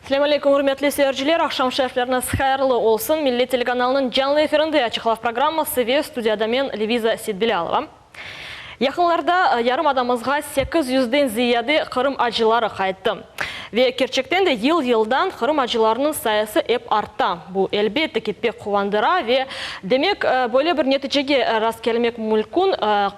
Selâm aleyküm, ürmetli seyirciler, aqşam şerifleriñiz hayırlı olsun. Millet telekanalınıñ canlı efirinde Açıq Laf programması ve studiyada men, Leviza Seytbilâlova. Yaqınlarda yarımadamızğa sekiz yüzden ziyade Qırım acıları qayttı. Ve kerçekten de yıl-yıldan Qırım acılarınıñ sayısı ep arta. Bu, elbette ki, pek quvandıra ve, demek, böyle bir neticege rastkelmek mülkün,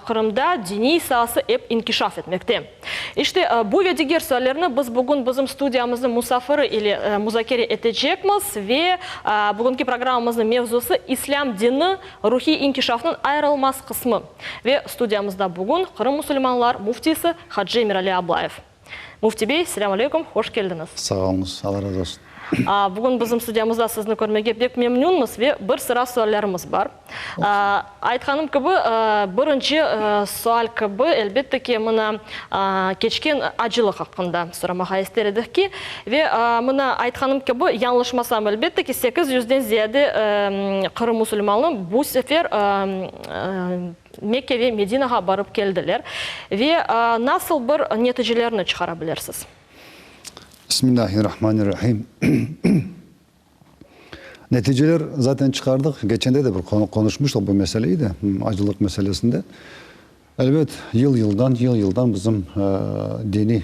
Qırımda diniy saası ep inkişaf etmekte. İşte, bu ve diger suallerni biz bugün bizim studiyamıznıñ musafiri ile muzakere etecekmiz ve bugünki programmamıznıñ mevzusı, İslâm dini, ruhiy inkişafnıñ ayırılmaz qısmı. Ve studiyamızda bugün Qırım musulmanlar müftisi hacı Emirali Ablayev. Müfti bey, selâm aleyküm, hoş keldiñiz. Sağ oluñız, Alla razı olsun. Bugün bizim studiyamızda sizni körmege pek memnünmiz ve bir sıra suallerimiz bar. Aytqanım kibi, birinci sual kibi, elbette ki, mına, keçken acılıq aqqında soramağa ister edik ki, ve mına, aytqanım kibi, yañlışmasam, elbette ki, sekiz yüzden ziyade Qırım musulmanı bu sefer Mekke ve Medinağa barıp keldiler. Ve nasıl bir neticelerni çıqara bilirsiz? Bismillahirrahmanirrahim. Neticeler zaten çıqardıq. Geçende de bir qonuşmuştıq bu meseleyi de, acılıq meselesinde. Elbet, yıl-yıldan, yıl-yıldan bizim diniy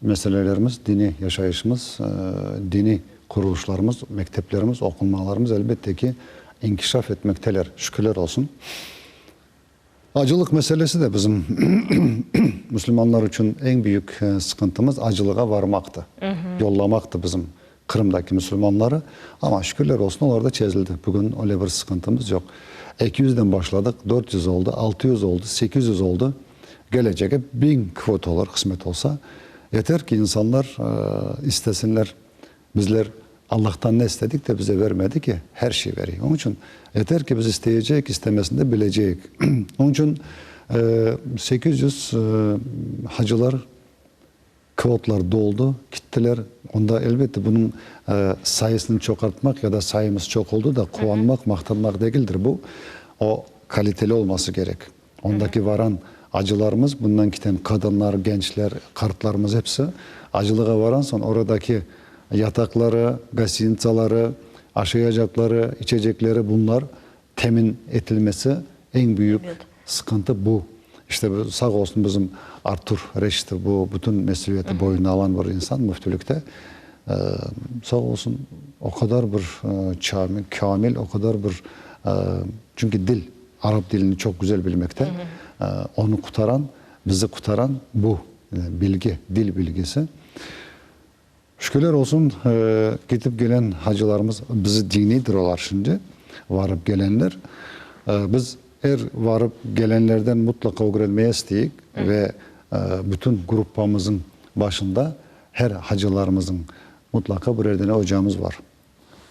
meselelerimiz, diniy yaşayışımız, diniy qurulışlarımız, mekteplerimiz, oqunmalarımız elbette ki, inkişaf etmekteler, şükürler olsun. Acılıq meselesi de bizim müslümanlar içün eñ büyük sıqıntımız acılığa varmaqtı, yollamaqtı bizim Qırımdaki müslümanları. Amma şükürler olsun, olar da çezildi. Bugün öyle bir sıqıntımız yoq. Eki yüzden başladıq, 400 oldı, 600 oldı, 800 oldı. Gelecege 1000 kvota olur, qısmet olsa. Yeter ki, insanlar istesinler. Bizler Allahtan ne istedik de bize vermedi ki, her şey veriy. Onıñ içün yeter ki biz isteyecek, istemesini de bileceyik. Onıñ içün 800 hacılar, kvotlar doldı, kittiler. Onda elbette bunıñ sayısını çoqartmaq ya da sayımız çoq oldı da quvanmaq, maqtanmaq degildir bu. O kaliteli olması kerek. Ondaki varan acılarımız, bundan kiten qadınlar, gençler, qartlarımız episi acılığa varan soñ oradaki yataqları, gostinitsaları, aşayacaqları, içecekleri bunlar temin etilmesi eñ büyük sıqıntı bu. İşte sağ olsun bizim Artur Reşitov bu bütün mesüliyeti boyuna alan bir insan müftülükte. Sağ olsun o qadar bir kamil, o qadar bir çünki dil Arap dilini çoq güzel bilmekte. Onı qutaran, bizi qutaran bu bilgi, dil bilgisi. Şükürler olsun, ketip gelen hacılarımız bizi diñleydir olar şimdi, varıp gelenler. Biz er varıp gelenlerden mutlaqa ögrenmeye isteyik ve bütün gruppamızıñ başında her hacılarımızıñ mutlaqa birer dene ocamız var.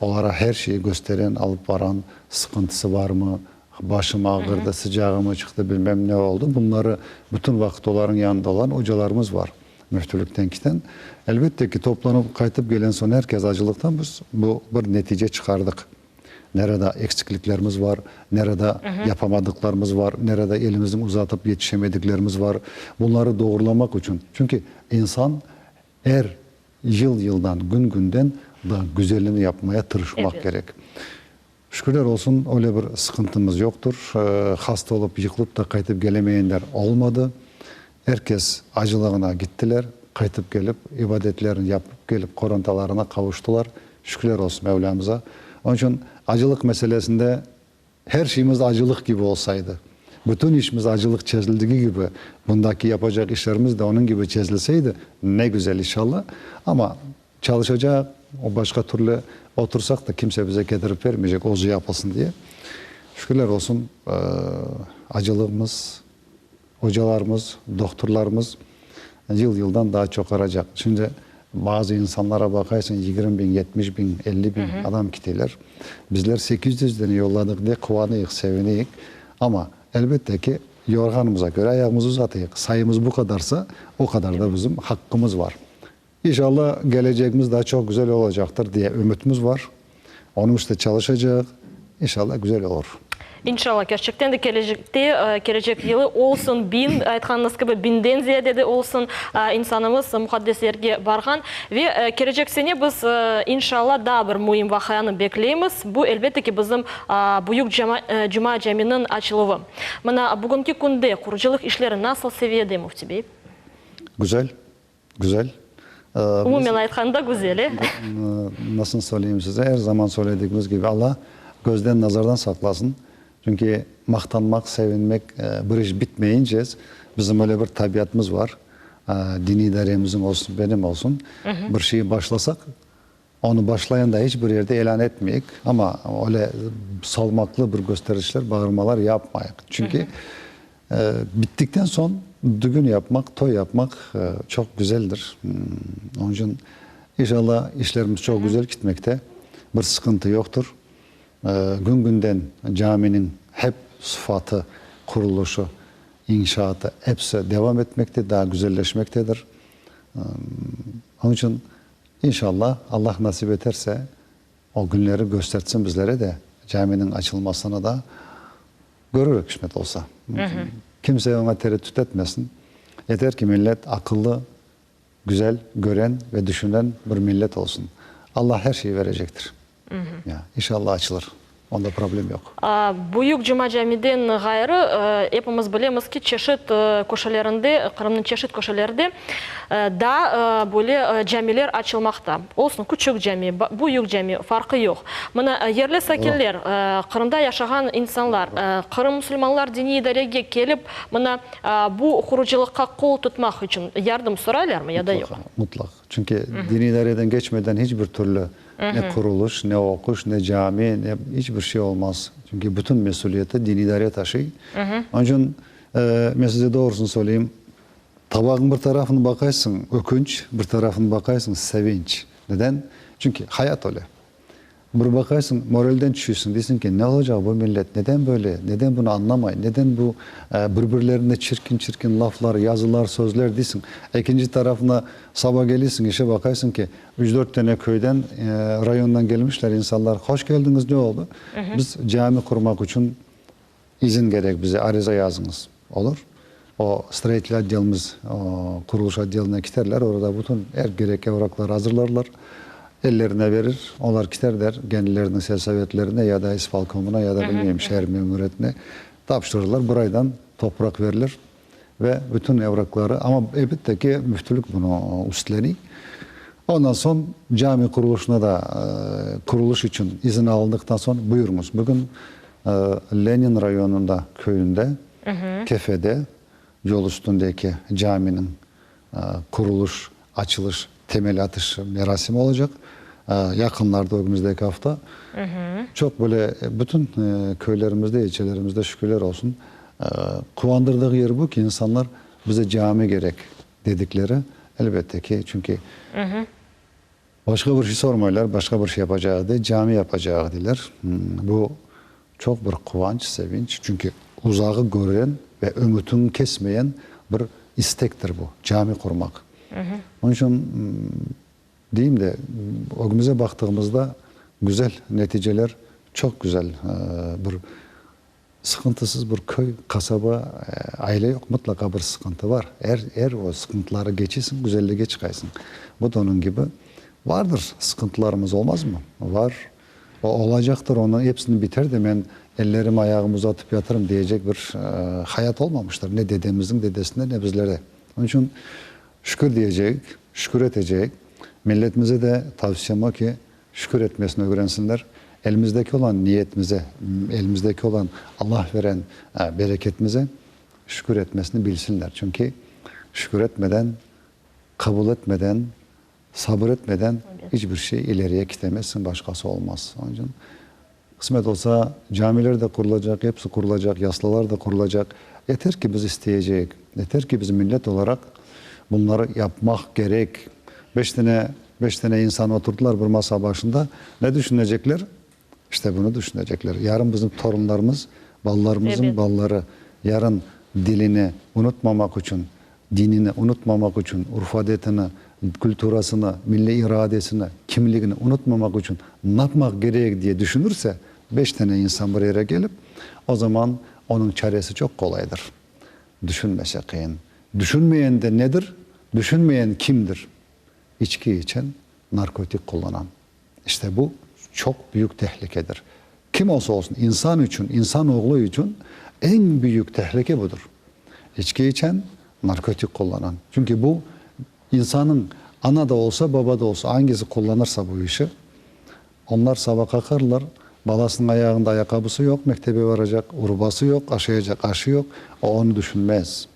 Olara her şeyi gösteren, alıp baran, sıqıntısı barmı, başım ağırdı, sıcağımı çıqtı, bilmem ne oldı, bunları bütün vaqıt olarnıñ yanında olan ocalarımız var müftülükten kiten. Elbette ki, toplanıp qaytıp gelen soñ er kes acılıqtan biz bu bir netice çıqardıq. Nerede eksikliklerimiz var, nerede yapamadıqlarımız var, nerede elimizni uzatıp yetişemediklerimiz var, bunları doğrulamaq içün. Çünki insan er Yıl-yıldan, kün-künden daa güzelini yapmaya tırışmaq kerek. Şükürler olsun, öyle bir sıqıntımız yoqtur. Hasta olıp, yıqılıp da qaytıp kelemeyenler olmadı. Er kes acılığına gittiler, qaytıp kelip, ibadetlerini yapıp kelip, qorantalarına qavuştılar. Şükürler olsun Mevlâmıza. Onıñ içün acılıq meselesinde Her şeyimiz acılıq kibi olsaydı, bütün işimiz acılıq çezildigi kibi, bundaki yapacaq işlerimiz de onıñ kibi çezilseydi, ne güzel inşallah. Amma çalışacaq, o başqa türlü otursaq da kimse bize ketirip vermeycek, özü yapılsın diye. Şükürler olsun, acılığımız, Ocalarımız, dohturlarımız yıl-yıldan daa çoqaracaq. Şimdi bazı insanlara baqaysıñ, 20 biñ, 70 biñ, 50 biñ adam kiteler. Bizler 800 dene yolladıq de quvanıyıq, sevineyik. Amma, elbette ki, yorğanımıza köre ayağımızı uzatayıq. Sayımız bu qadarsa, o qadar da bizim haqqımız var. İnşallah, kelecegimiz daa çoq güzel olacaqtır diye ümütimiz var. Onıñ üstünde çalışacaq. İnşallah, güzel olur. İnşalla, kerçekten de kelecekte, kelecek yılı olsun biñ, aytqanıñız kibi, biñden ziyade de olsun insanımız muqaddes yerge barğan. Ve kelecek sene biz, inşalla, daa bir müim vaqianı bekleymiz. Bu, elbette ki, bizim büyük Cuma caminiñ açıluvı. Mına, bugünki künde qurucılıq işleri nasıl seviyede, Müfti bey? Güzel, Güzel. Umumen aytqanda güzel, e? Nasıl söyleyim size, er zaman söyledigimiz kibi, Alla közden, nazardan saqlasın. Çünki maqtanmaq, sevinmek bir iş bitmeyince, bizim öyle bir tabiatımız var, diniy idaremizniñ olsun, benim olsun, bir şeyi başlasaq, onı başlayanda iç bir yerde ilân etmeyik, amma öyle salmaqlı bir gösterişler, bağırmalar yapmayıq. Çünki Bittikten soñ dügün yapmaq, toy yapmaq çoq güzeldir. Onıñ içün, inşallah, işlerimiz çoq güzel gitmekte, bir sıqıntı yoqtır. Kün-künden caminiñ hep sıfatı, qurulışı, inşaatı hepsi devam etmekte, daa güzelleşmektedir. Onıñ içün, inşallah, Allah nasip eterse, o künleri köstertsin bizlere de, caminiñ açılmasını da Görürük, qısmet olsa. Kimse oña tereddüt etmesin. Yeter ki, millet aqıllı, güzel, gören ve düşünen bir millet olsun. Alla her şeyi verecektir. Ya, inşallah açılır. Onda problem yoq. Büyük Cuma Camiden ğayrı, epimiz bilemiz ki, çeşit köşelerinde, Qırımnıñ çeşit köşelerinde Daa böyle camiler açılmaqta. Olsun, küçük cami, büyük cami, farqı yoq. Mına, yerli sakinler, Qırımda yaşağan insanlar, Qırım musulmanlar diniy idarege kelip, mına, bu qurucılıqqa qol tutmaq içün yardım soraylarmı ya da yoq? Mutlaq, mutlaq. Çünki diniy idareden keçmeden hiç bir türlü ne qurulış, ne oquş, ne cami, ne hiç bir şey olmaz. Çünki bütün mesüliyeti diniy idare taşıy. Onıñ içün, men size doğrusını söyleyim, Tabağıñ bir tarafını baqaysıñ, ökünç, bir tarafını baqaysıñ, sevinç. Neden? Çünki hayat öyle. Bir baqaysıñ, moralden tüşüysiñ, deysiñ ki, ne olacaq bu millet, neden böyle, neden bunı añlamay, neden bu bir-birlerine çirkin-çirkin laflar, yazılar, sözler deysiñ. Ekinci tarafına saba keliysiñ, işe baqaysıñ ki, üç-dört tane köyden, rayondan kelmişler insanlar, hoş keldiñiz, ne oldı? Biz cami qurmaq içün İzin kerek bize, ariza yazıñız. Olur. O, stroitel otdelimiz, o, qurulış otdeline kiterler, orada bütün er kerek evrakları azırlarlar, ellerine verir, olar kiterler kendileriniñ selsovetlerine ya da ispolkomına, ya da bilmeyim şeer memuriyetine tapşırırlar, bir aydan topraq verilir ve bütün evrakları, amma elbette ki, müftülük bunı üstleniy. Ondan soñ cami qurulışına da, qurulış içün izin alındıqtan soñ, buyurıñız, bugün Lenin rayonında, köyünde, Kefede, yol üstündeki caminiñ qurulış, açılış, temel atış merasimi olacaq. Yaqınlarda, ögümizdeki afta. Çoq böyle bütün köylerimizde, ilçelerimizde şükürler olsun. Quvandırdığı yeri bu ki, insanlar bize cami kerek dedikleri, elbette ki, çünki Başqa bir şey sormaylar, başqa bir şey yapacağı dey, cami yapacağı deyler. Bu çoq bir quvanç, sevinç, çünki uzağı kören ve ümütini kesmeyen bir istektir bu, cami qurmaq. Onıñ içün deyim de, ögümize baqtığımızda güzel neticeler, çoq güzel bir Sıqıntısız bir köy, qasaba, aile yoq, mıtlaqa bir sıqıntı bar. Er, er o sıqıntıları keçesiñ, güzellige çıqaysıñ. Bu da onıñ kibi. Vardır, sıqıntılarımız olmazmı? Var. O, olacaqtır, onıñ episini biter de men ellerim, ayağım uzatıp yatırım diyecek bir hayat olmamıştır, ne dedemizniñ dedesinde, ne bizlerde. Onıñ içün şükür diyecek, şükür etecek. Milletimize de tavsiyem o ki, Şükür etmesini ögrensinler. Elimizdeki olan niyetimize, elimizdeki olan Allah veren bereketimize şükür etmesini bilsinler. Çünki şükür etmeden, qabul etmeden, sabır etmeden iç bir şey ileriye kitemezsiñ, başqası olmaz. Onıñ içün qısmet olsa, camiler de qurulacaq, episi qurulacaq, yaslalar da qurulacaq. Yeter ki, biz isteyeceyik, yeter ki, biz millet olaraq bunları yapmaq kerek. Beş tane Beş tane insan oturdılar bir masa başında. Ne düşünecekler? İşte bunı düşünecekler. Yarın bizim torunlarımız, balalarımızın balaları yarın dilini unutmamaq içün, dinini unutmamaq içün, urf-adetini, külturasını, milliy iradesini, kimligini unutmamaq içün napmaq kerek diye düşünürse, beş tane insan bir yere kelip. O zaman onıñ çaresi çoq qolaydır. Düşünmese qıyın. Düşünmeyen de nedir? Düşünmeyen kimdir? İçki içen, narkotik qullanan. İşte bu çoq büyük tehlikedir. Kim olsa olsun, insan içün, insan oğlu içün eñ büyük tehlike budır. İçki içen, narkotik qullanan. Çünki bu insanıñ ana da olsa, baba da olsa, angisi qullanırsa bu işi, onlar saba qaqarlar, balasınıñ ayağında ayaqqabısı yoq, mektebe baracaq, urbası yoq, aşayacaq aşı yoq, o onı düşünmez.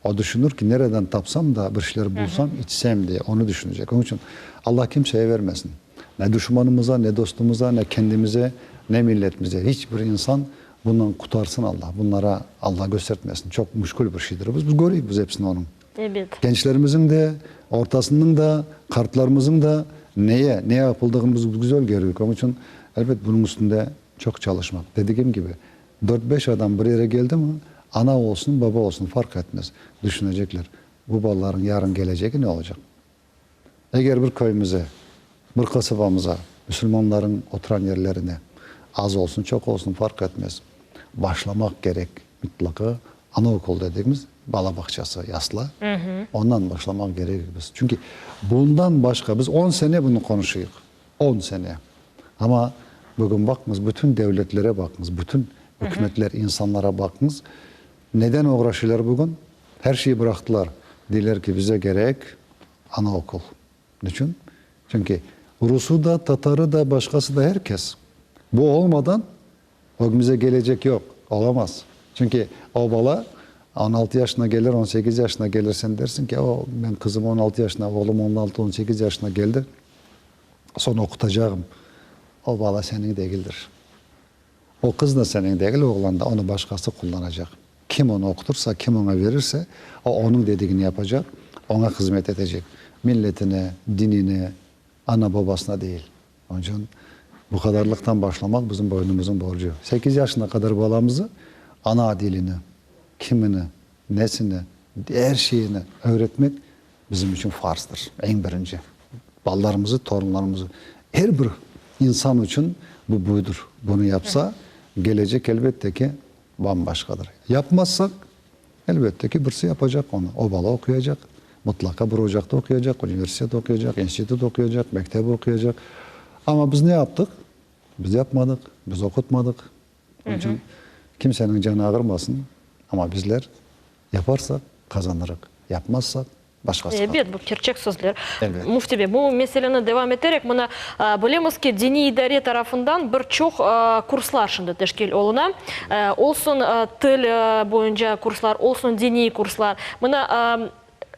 O düşünür ki, nereden tapsam da, bir şeyler bulsam, içsem diye, onı düşünecek. Onıñ içün Allah kimseye vermesin. Ne duşmanımıza, ne dostumıza, ne kendimize, ne milletimize. Hiç bir insan bundan qutarsın Allah, bunlara Allah göstertmesin. Çoq müşkül bir şeydir. Biz, biz köreyik biz episini onıñ. Ebet. Gençlerimizin de, ortasınıñ da, qartlarımızın da neye, ne yapıldığını biz güzel köreyik. Onıñ içün, elbet, bunıñ üstünde çoq çalışmaq. Dedigim kibi, dört-beş adam bir yere keldimi, ana olsun, baba olsun, farq etmez, düşünecekler, bu balalarnıñ yarın kelecegi ne olacaq? Eger bir köyümüze, bir qasabamıza, müsülmanlarıñ oturan yerlerine, az olsun, çoq olsun, farq etmez, başlamaq kerek mıtlaqa anaokul dediğimiz bala bağçası, yasla, ondan başlamaq kerekmiz. Çünki bundan başqa biz on sene bunı qonuşıyıq, on sene. Amma bugün baqıñız, bütün devletlere baqıñız, bütün ükümetler, insanlara baqıñız, neden oğraşıylar bugün? Her şeyi bıraqtılar. Deyler ki, bize kerek anaokul. Niçün? Çünki rusu da, tatarı da, başqası da, her kes. Bu olmadan ögümüzde gelecek yoq, olamaz. Çünki o bala 16 yaşına gelir, 18 yaşına gelir, sen dersiñ ki, o, men qızım 16 yaşına, oğlum 16, 18 yaşına keldi, soñ oqutacağım. O bala seniñ degildir. O qız da seniñ degil, oğlan da, onı başqası qullanacaq. Kim onı oqutırsa, kim oña verirse, o onıñ dedigini yapacaq, oña hızmet etecek. Milletine, dinine, ana-babasına değil. Onıñ içün bu qadarlıqtan başlamaq bizim boynumıznıñ borcu. Sekiz yaşına qadar balamızı ana dilini, kimini, nesini, er şeyini öğretmek bizim içün farzdır, eñ birinci. Balalarımızı, torunlarımızı, er bir insan içün bu budur. Bunı yapsa, gelecek, elbette ki, bam-başqadır. Yapmazsaq, elbette ki, birisi yapacaq onı. O bala oquyacaq, mıtlaqa bir ocaqta oquyacaq, universitet oquyacaq, institut oquyacaq, mektep oquyacaq. Amma biz ne yaptıq? Biz yapmadıq, biz oqutmadıq. Onıñ içün kimseniñ canı ağırmasın, amma bizler yaparsaq, qazanırıq, yapmazsaq, başqası qazanır. Ebet, bu kerçek sözler. Elbet. Müfti bey, bu meseleni devam eterek, mına, bilemiz ki, diniy idare tarafından bir çoq kurslar şimdi teşkil oluna. Olsun til boyunca kurslar, olsun diniy kurslar. Mına,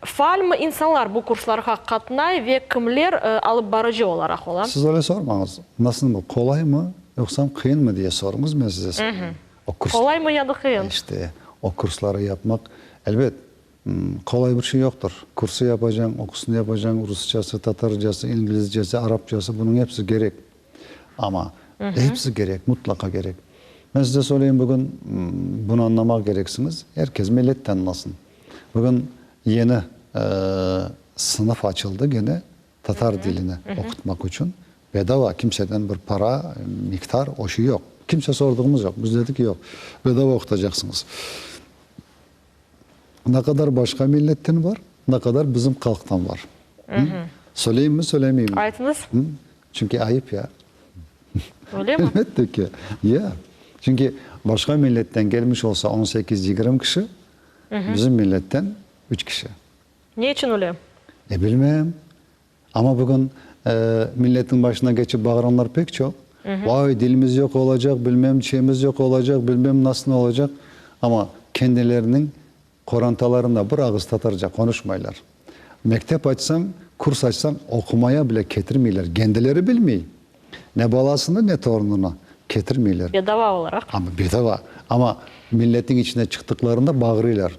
faalmi insanlar bu kurslarğa qatnay ve kimler alıp barıcı olaraq ola? Siz öyle sormañız. Nasılmı, qolaymı, yoqsam qıyınmı diye soruñız, men size söyleyim. O kurs. Qolaymı ya da qıyın? İşte, o kursları yapmaq, elbet, Qolay bir şey yoqtır. Kursı yapacañ, oqusını yapacañ, rusçası, tatarcası, inglizcesi, arapçası, bunıñ episi kerek. Amma episi kerek, mutlaqa kerek. Men size söyleyim, bugün bunı añlamaq kereksiñiz, er kes, millet de añlasın. Bugün yeni sınıf açıldı gene tatar dilini oqutmaq içün. Bedava, kimseden bir para, miktar, o şey yoq. Kimse sordığımız yoq. Biz dedik, yoq, bedava oqutacaqsıñız. Ne qadar başqa milletten bar, ne qadar bizim halqtan bar. Söyleyimmi, söylemeyimmi? Aytıñız. Çünki ayıp ya. Öyle mi? Elbette ki. Ya. Çünki başqa milletten kelmiş olsa on sekiz, yigirmi kişi, bizim milletten üç kişi. Ne içün öyle? E, bilmem. Amma bugün milletniñ başına keçip bağıranlar pek çoq. Vay, dilimiz yoq olacaq, bilmem şeyimiz yoq olacaq, bilmem nasıl olacaq. Amma kendileriniñ qorantalarında bir ağız tatarca qonuşmaylar. Mektep açsañ, kurs açsañ, oqumaya bile ketirmeyler. Kendileri bilmey. Ne balasını, ne torunını ketirmeyler. Bedava olaraq. Amma bedava. Amma milletniñ içine çıqtıqlarında bağırıylar.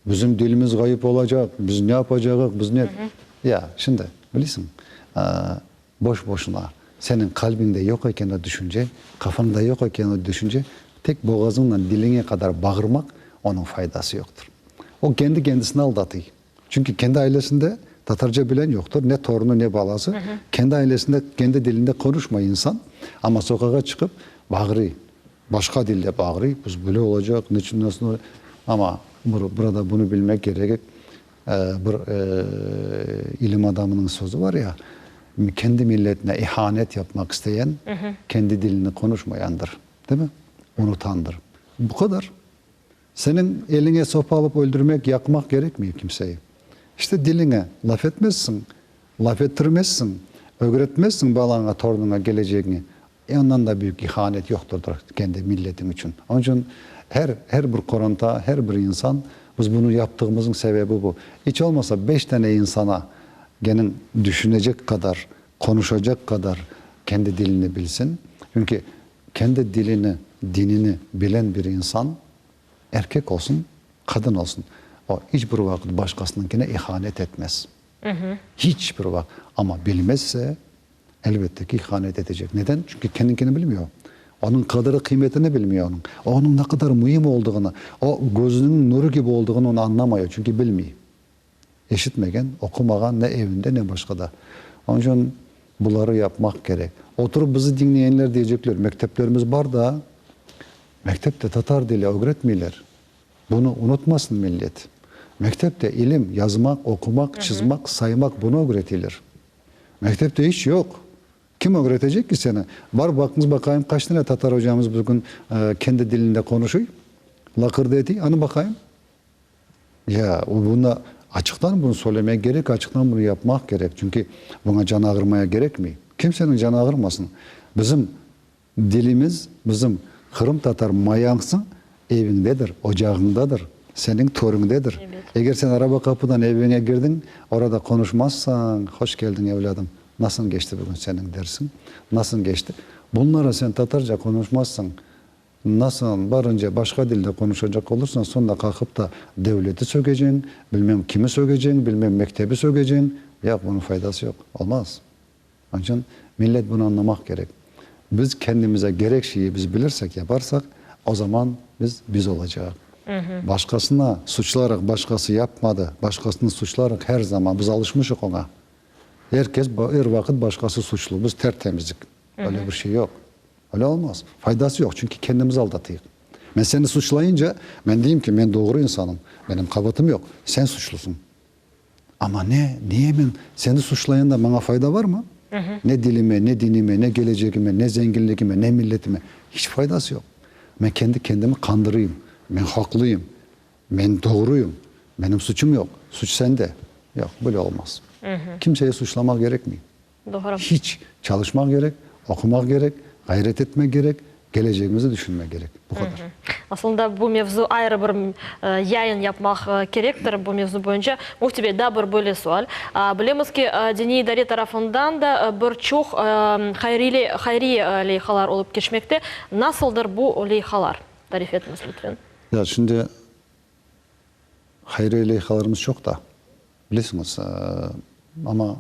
Bizim dilimiz ğayıp olacaq, biz ne yapacağıq, biz ne. Ya, şimdi, bilesiñ, boş-boşuna, seniñ qalbiñde yoq eken o düşünce, qafañda yoq eken o düşünce, tek boğazıñdan diliñe qadar bağırmaq, onıñ faydası yoqtır. O kendi kendisini aldatıy. Çünki kendi ailesinde tatarca bilen yoqtır, ne torunı, ne balası. Kendi ailesinde kendi dilinde qonuşmay insan, amma soqağa çıqıp bağırıy. Başqa dilde bağırıy, biz böyle olacaq, niçün nasıl, amma burada bunı bilmek kerek, bir ilim adamınıñ sözü var ya, kendi milletine ihanet yapmaq isteyen, kendi dilini konuşmayandır, değil mi? Unutandır. Bu qadar. Seniñ eliñe sopa alıp öldürmek, yaqmaq kerekmey kimseyi. İşte diliñe laf etmezsiñ, laf ettirmezsiñ, ögretmezsiñ balaña, torunıña, kelecegiñe. E ondan da büyük ihanet yoqtırdır kendi milletiñ içün. Onıñ içün her, her bir qoranta, her bir insan, biz bunı yaptığımıznıñ sebebi bu. İç olmasa beş tane insana geniñ düşünecek qadar, qonuşacaq qadar kendi dilini bilsin. Çünki kendi dilini, dinini bilen bir insan, erkek olsun, qadın olsun, o iç bir vaqıt başqasınıñkine ihanet etmez. Hiç bir vaqıt. Amma bilmezse, Elbette ki, ihanet etecek. Neden? Çünki kendinkini bilmiyor. Onıñ qadiri qıymetini bilmiyor onıñ. Onıñ ne qadar müim olduğını, o gözüniñ nuru kibi olduğını onı añlamıyor, çünki bilmey. Eşitmegen, oqumağan ne evinde, ne başqada. Onıñ içün buları yapmaq kerek. Oturıp bizi diñleyenler diyecekler, mekteplerimiz bar da, mektepte tatar dili ögretmeyler. Bunı unutmasın millet. Mektepte ilim, yazmaq, oqumaq, çızmaq, saymaq bunı ögretiler. Mektepte iç yoq. Kim ögretecek ki seni? Bar baqıñız baqayım, qaç tane tatar ocamız bugün kendi dilinde qonuşuy, laqırdı etiy, anı baqayım. Ya, bunı açıqtan bunı söylemek kerek, açıqtan bunı yapmaq kerek. Çünki buña can ağırmaya kerekmey. Kimseniñ canı ağırmasın. Bizim Dilimiz bizim qırımtatar mayañsı eviñdedir, ocağıñdadır, seniñ törüñdedir. Eger sen araba qapıdan eviñe kirdiñ, orada qonuşmazsañ, hoş keldiñ, evlâdım, nasıl keçti bugün seniñ dersiñ, nasıl keçti? Bunlara sen tatarca qonuşmazsañ, nasıl barınca başqa dilde qonuşacaq olursañ, soñra qalqıp da devleti sögeceñ, bilmem kimi sögeceñ, bilmem mektebi sögeceñ, yoq, bunıñ faydası yoq, olmaz. Onıñ içün millet bunı añlamaq kerek. Biz kendimize kerek şeyi biz bilirsek, yaparsaq, o zaman biz biz olacağıq. Başqasına suçlarıq, başqası yapmadı, başqasını suçlarıq her zaman, biz alışmışıq oña. Er kes, er vaqıt başqası suçlu, biz tertemizdik. Öyle bir şey yoq. Öyle olmaz. Faydası yoq, çünki kendimizi aldatıyıq. Men seni suçlayınca, men deyim ki, men doğru insanım, benim qabaatım yoq, sen suçlusıñ. Amma ne, niye men seni suçlayanda maña fayda barmı? Ne dilime, ne dinime, ne kelecegime, ne zenginligime, ne milletime hiç faydası yoq. Men kendi kendimi qandırıyım. Men haqlıyım. Men doğruyım. Menim suçum yoq. Suç sende. Yoq, böyle olmaz. Kimseye suçlamaq kerekmey. Doğru. Hiç. Çalışmaq kerek, oqumaq kerek, ğayret etmek kerek, kelecegimizni düşünmek kerek. Bu qadar. Aslında bu mevzu ayrı bir yayın yapmaq kerektir bu mevzu boyunca. Müfti bey, daa bir böyle sual. Bilemiz ki, Diniy idare tarafından da bir çoq hayriye leyhalar olıp keçmekte. Nasıldır bu leyhalar? Tarif etiñiz, lütfen. Ya, şimdi hayriye leyhalarımız çoq da, bilesiñiz, amma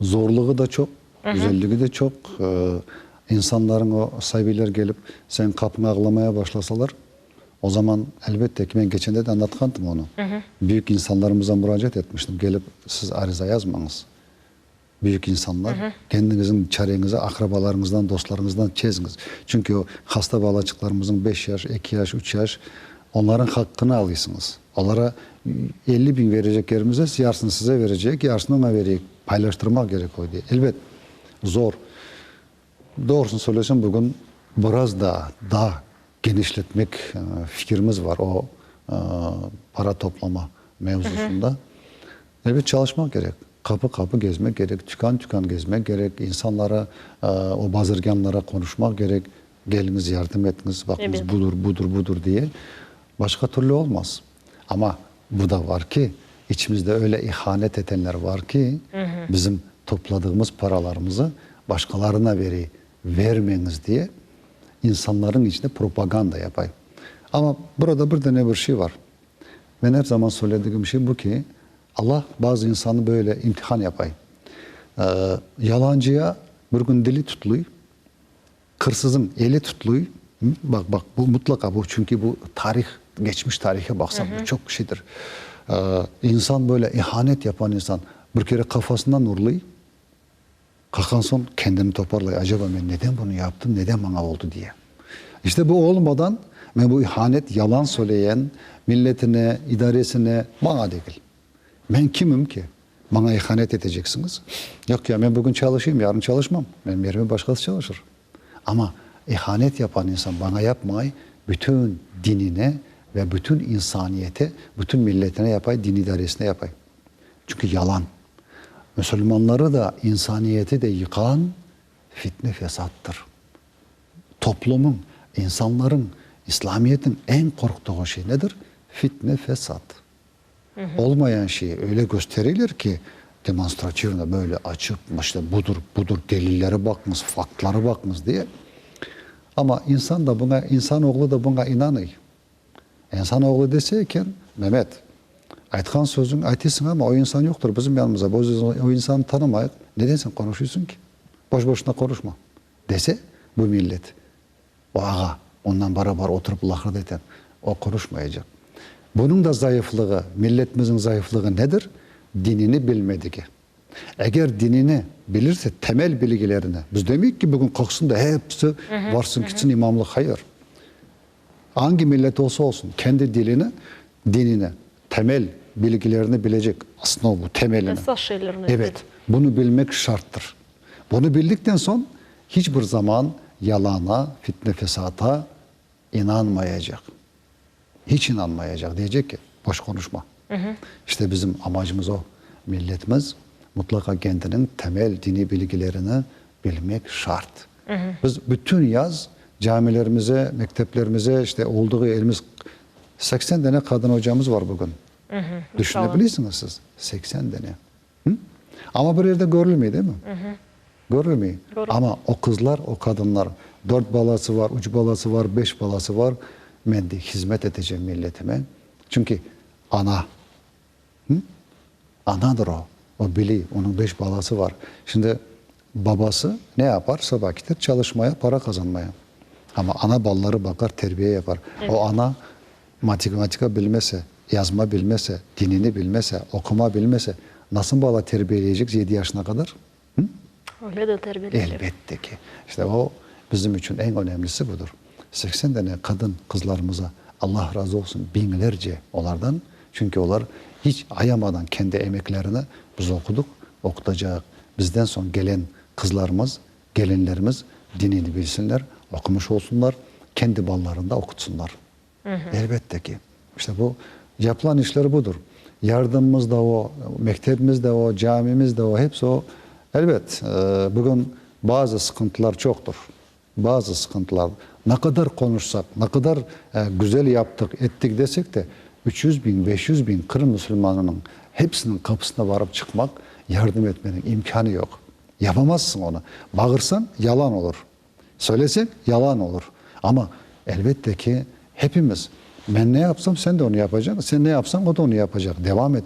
Zorluğı da çoq, güzelligi de çoq. İnsanlarıñ o sabiyler kelip seniñ qapıña ağlamaya başlasalar, o zaman, elbette ki, men keçende de añlatqandım onı, büyük insanlarımıza muracaat etmiştim, kelip siz ariza yazmañız. Büyük insanlar, kendiñizniñ çareñizi aqrabalarıñızdan, dostlarıñızdan çeziñiz. Çünki o hasta balaçıqlarımıznıñ beş yaş, eki yaş, üç yaş, onlarıñ haqqını alıysıñız. Olara 50 biñ verecek yerimizde, yarısını size verecek, yarısını oña vereyik. Paylaştırmaq kerek o diye. Elbet, zor. Doğrusını söylesem, bugün biraz da daa genişletmek fikirimiz var o para toplama mevzusında. Elbet, çalışmaq kerek. Qapı-qapı gezmek kerek, tükân-tükân gezmek kerek, insanlara, o bazirgânlara qonuşmaq kerek, keliñiz, yardım etiñiz, baqıñız, budur, budur, budur diye. Başqa türlü olmaz. Amma bu da var ki, içimizde öyle ihanet etenler var ki, bizim topladığımız paralarımızı başqalarına berey, vermeñiz diye insanlarnıñ içinde propaganda yapay. Amma burada bir dane bir şey var. Men er zaman söyledigim şey bu ki, Allah bazı insannı böyle imtihan yapay. Yalancıya bir kün dili tutluy, Qırsızıñ eli tutluy, baq, baq, bu mutlaqa bu, çünki bu tarih, keçmiş tarihe baqsaq, bu çoq şeydir. İnsan böyle ihanet yapan insan bir kere qafasından urluy, qalqqan soñ kendini toparlay, acaba men neden bunı yaptım, neden maña oldı diye. İşte bu olmadan, men bu ihanet, yalan söyleyen milletine, idaresine, maña degil. Men kimim ki, maña ihanet eteceksiñiz? Yoq ya, men bugün çalışayım, yarın çalışmam. Menim yerime başqası çalışır. Amma ihanet yapan insan bana yapmay, bütün dinine ve bütün insaniyete, bütün milletine yapay, din idaresine yapay. Çünki yalan. Müsülmanları da, insaniyeti de yıqan fitne-fesattır. Toplumıñ, insanlarıñ, İslamiyetniñ eñ qorqtuğı şey nedir? Fitne-fesat. Olmayan şeyi öyle köstereler ki, demonstrativno böyle açıp, işte budır, budır, delillere baqıñız, faktlara baqıñız diye. Amma insan da buña, insanoğlu da buña inanıy. İnsanoğlu dese eken, Memet, aytqan sözüñ aytısıñ amma o insan yoqtır bizim yanımızda, biz o insanı tanımayıq, neden sen qonuşuysıñ ki? Boş-boşuna qonuşma, dese bu millet, o ağa, ondan barabar oturıp laqırdı eten, o qonuşmayacaq. Bunıñ da zayıflığı, milletimizniñ zayıflığı nedir? Dinini bilmedigi. Eger dinini bilirse, temel bilgilerini, biz demeyik ki, bugün qalqsın da hepsi varsın kitsin imamlıq, hayır. Angi millet olsa olsun, kendi dilini, dinini, temel bilgilerini bilecek, osnovu, temelini. Esas şeylerni. Evet, bunı bilmek şarttır. Bunı bildikten soñ, hiç bir zaman yalana, fitne-fesata inanmayacaq. Hiç inanmayacaq, deycek ki, boş qonuşma. İşte bizim amacımız o, milletimiz mutlaqa kendiniñ temel diniy bilgilerini bilmek şart. Biz bütün yaz camilerimize, mekteplerimize, işte olduğu elimiz 80 dane qadın ocamız var bugün. Düşüne bilesiñiz siz, 80 dane. Amma bir yerde körülmey, değil mi? Körülmey. Amma o qızlar, o qadınlar, dört balası var, üç balası var, beş balası var, men de hizmet etecem milletime. Çünki ana, anadır o, o biliy, onıñ beş balası var. Şimdi babası ne yapar? Saba kiter çalışmaya, para qazanmaya. Amma ana balaları baqar, terbiye yapar. O ana matematika bilmese, yazma bilmese, dinini bilmese, oquma bilmese, nasıl bala terbiyeleycek yedi yaşına qadar? Hı? Öyle de terbiyeleycek. Elbette ki. İşte o, bizim içün eñ önemlisi budır. 80 dane qadın qızlarımıza Allah razı olsun, biñlerce olardan, çünki olar hiç ayamadan kendi emeklerini biz oqudıq, oqutacaq. Bizden soñ gelen qızlarımız, gelinlerimiz dinini bilsinler, oqumış olsunlar, kendi balalarını da oqutsınlar. Elbette ki. İşte bu yapılan işler budır. Yardımımız da o, mektebimiz de o, camimiz de o, hepsi o. Elbet, bugün bazı sıqıntılar çoqtur. Bazı sıqıntılar. Ne qadar qonuşsaq, ne qadar güzel yaptıq, ettik desek de, 300 biñ, 500 biñ Qırım musulmanınıñ hepsiniñ qapısına barıp çıqmaq, yardım etmeniñ imkânı yoq. Yapamazsıñ onı. Bağırsañ, yalan olur. Söylesek, yalan olur. Amma, elbette ki, hepimiz, men ne yapsam, sen de onı yapacaq, sen ne yapsañ, o da onı yapacaq. Devam et.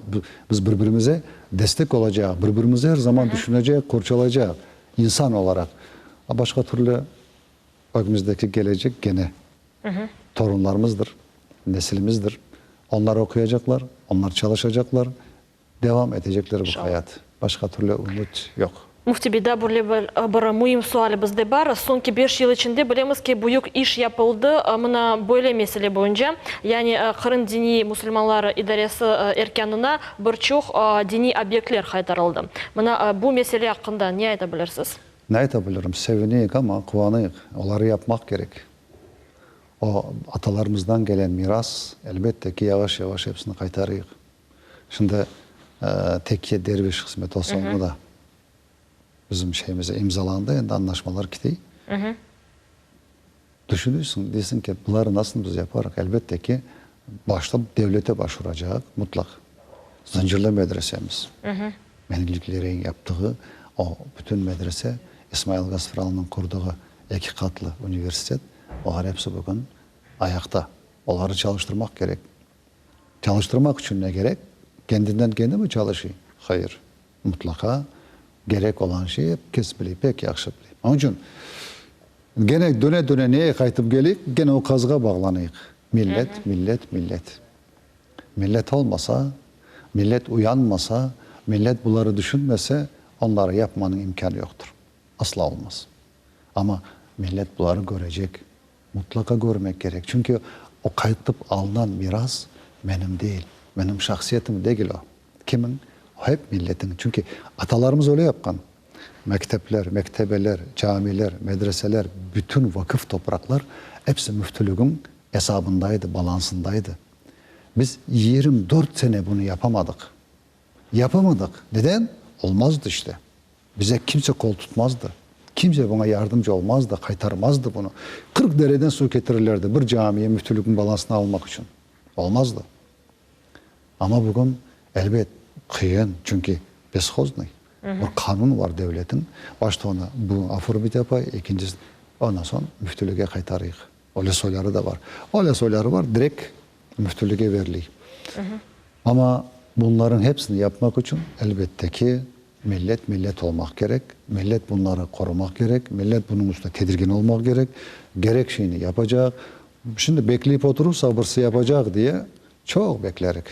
Biz bir-birimize destek olacaq, bir-birimizi er zaman düşünecek, qorçalaycaq, insan olaraq. A başqa türlü ögümizdeki gelecek gene torunlarımızdır, nesilimizdir. Onlar oquyacaqlar, onlar çalışacaqlar, Devam etecekler bu hayat. Başqa türlü ümüt yoq. Müfti bey, daa böyle bir müim sualimiz de bar. Soñki beş yıl içinde bilemiz ki, büyük iş yapıldı mına böyle mesele boyunca, yani Qırım diniy musulmanları idaresi erkânına bir çoq diniy obyektler qaytarıldı. Mına bu mesele aqqında ne ayta bilirsiz? Ne ayta bilirim? Sevineyik amma, quvanayıq. Oları yapmaq kerek. O atalarımızdan gelen miras, elbette ki, yavaş-yavaş hepsini qaytarıyıq. Şimdi tekke derviş hızmeti olsa, onı da bizim şeyimize imzalandı, endi añlaşmalar kitey. Tüşünüysiñ, deysiñ ki, buları nasıl biz yaparıq? Elbette ki, başta devlete başvuracaq, mutlaq. Zıncırlı medresemiz, Meñliklereyñ yaptığı o bütün medrese, İsmail Gaspralınıñ qurdığı eki qatlı universitet, olar episi bugün ayaqta. Oları çalıştırmaq kerek. Çalıştırmaq içün ne kerek? Kendinden kendi mi çalışıy? Hayır. Mutlaqa kerek olan şey ep kes biley, pek yahşı biley. Onıñ içün gene döne-döne neye qaytıp keleyik? Gene o qazğa bağlanayıq. Millet, millet, millet. Millet olmasa, millet uyanmasa, millet buları düşünmese, onları yapmanıñ imkânı yoqtır. Asla olmaz. Amma millet buları körecek. Mutlaqa körmek kerek. Çünki o qaytıp alınan miras menim değil, menim şahsiyetim degil o. Kimiñ? O hep milletiñ. Çünki atalarımız öyle yapqan. Mektepler, mektebeler, camiler, medreseler, bütün vaqıf topraqlar episi müftülügiñ esabındaydı, balansındaydı. Biz 24 sene bunı yapamadıq. Yapamadıq. Neden? Olmazdı işte. Bize kimse qol tutmazdı. Kimse buña yardımcı olmazdı, qaytarmazdı bunı. 40 dereden suv ketirirlerdi bir camiye müftülükniñ balansına almaq içün. Olmazdı. Amma bugün, elbet, qıyın, çünki beshoznıy bir qanun var devletiñ. Başta onı bu oformit yapay, ekincisi, ondan soñ müftülüge qaytarıyıq. Öyle soyları da bar. Öyle soyları bar, direkt müftülüge beriley. Amma bunlarıñ hepsini yapmaq içün, elbette ki, millet millet olmaq kerek, millet bunları qorumaq kerek, millet bunıñ üstüne tedirgin olmaq kerek, kerek şeyni yapacaq. Şimdi bekleyip oturursa, birisi yapacaq diye, çoq beklerik.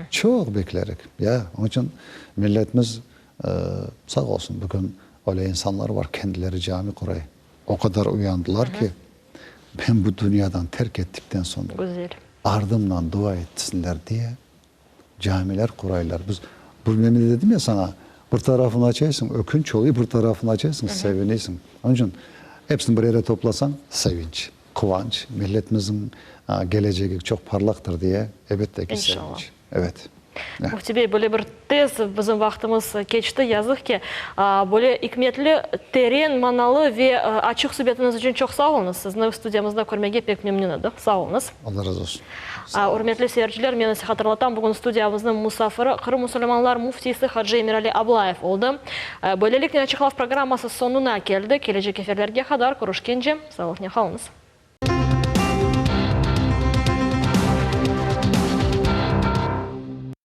Çoq beklerik. Ya, onıñ içün milletimiz, sağ olsun, bugün öyle insanlar var, kendileri cami quray. O qadar uyandılar ki, ben bu dünyadan terk ettikten soñ Güzel. ardımdan dua etsinler diye camiler quraylar. Biz, bu men dedim ya saña, bir tarafını açaysıñ, ökünç oluy, bir tarafını açaysıñ, sevinesiñ. Onıñ içün episini bir yere toplasañ, sevinç, quvanç, milletimizniñ kelecegi çoq parlaqtır diye, elbette ki, İnşallah. sevinç. Evet. Müfti bey, böyle bir tez bizim vaqtımız keçti, yazıq ki. Böyle ikmetli, teren manalı ve açıq subetiñiz içün çoq sağ oluñız. Sizni studiyamızda körmege pek memnün edik. Sağ oluñız. Allah razı olsun. Ürmetli seyirciler, men ise hatırlatam, bugün studiyamıznıñ musafiri Qırım musulmanlar müftisi hacı Emirali Ablayev oldı. Böyleliknen Açıq laf programması soñuna keldi. Kelecek efirlerge qadar körüşkence, sağlıqnen qalıñız.